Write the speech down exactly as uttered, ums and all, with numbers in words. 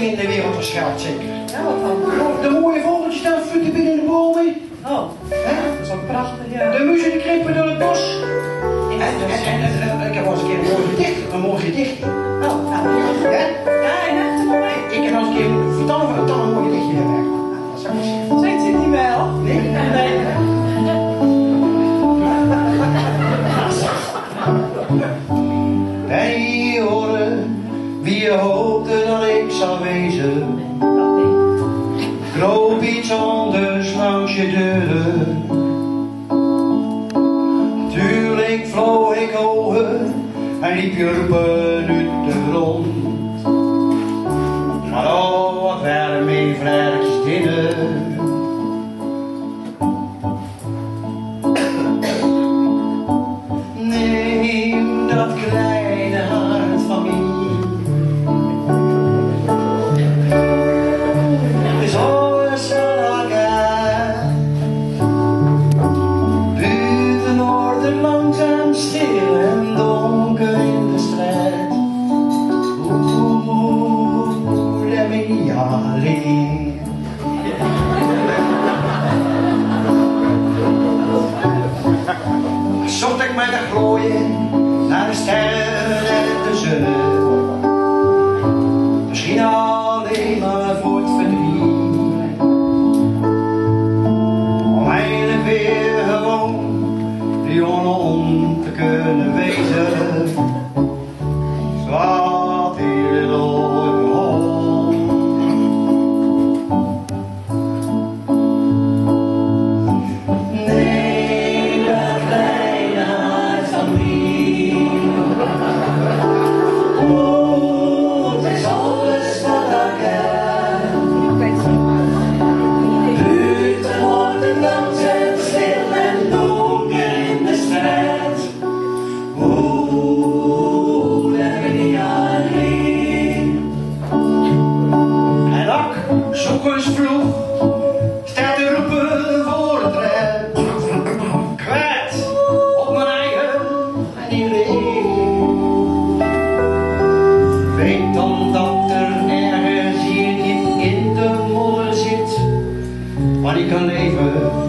in de wereld, waarschijnlijk zeker. Ja, wat dan? De mooie vogeltjes staan fluiten binnen de bomen. Oh, hè? Dat is ook prachtig, ja. De muizen die kruipen door het bos. En, en, en, en, en ik heb wel eens een keer een mooi gedicht, een mooi gedicht. Oh, nou, ja. Hè? Ja, ja, mooi. Ik, ik heb wel eens een keer verteld van een mooi gedichtje. Zijn ze niet wel? Nee? Nee. Bij horen wie je hoopte dat ik zou wezen. Kroop iets anders langs je deuren. Natuurlijk vloog ik hoger en liep je roepen uit de grond. Maar oh, wat werden mijn vlerkjes dun. Neem dat kleine hart van mij. Is alles wat ik heb. Buiten wordt het langzaam stil en donker in de straat. Oeh, daar ben ik alleen. Zocht ik met de glooien naar de sterren en de zon. Misschien alleen maar voor het verdriet. Om eindelijk weer gewoon Leon om te kunnen wezen. Zoals hij ooit begon. Nee, dat kleine hart van mij. Oeh, het is alles wat ik heb. Buiten wordt het langzaam stil en donker in de straat. Oeh, daar ben ik alleen. En ook 's ochtends vroeg staat te roepen voor het raam. Kwijt op mijn eigen en iedereen. Weet dan dat er ergens hier diep in de modder zit, waar ik kan leven.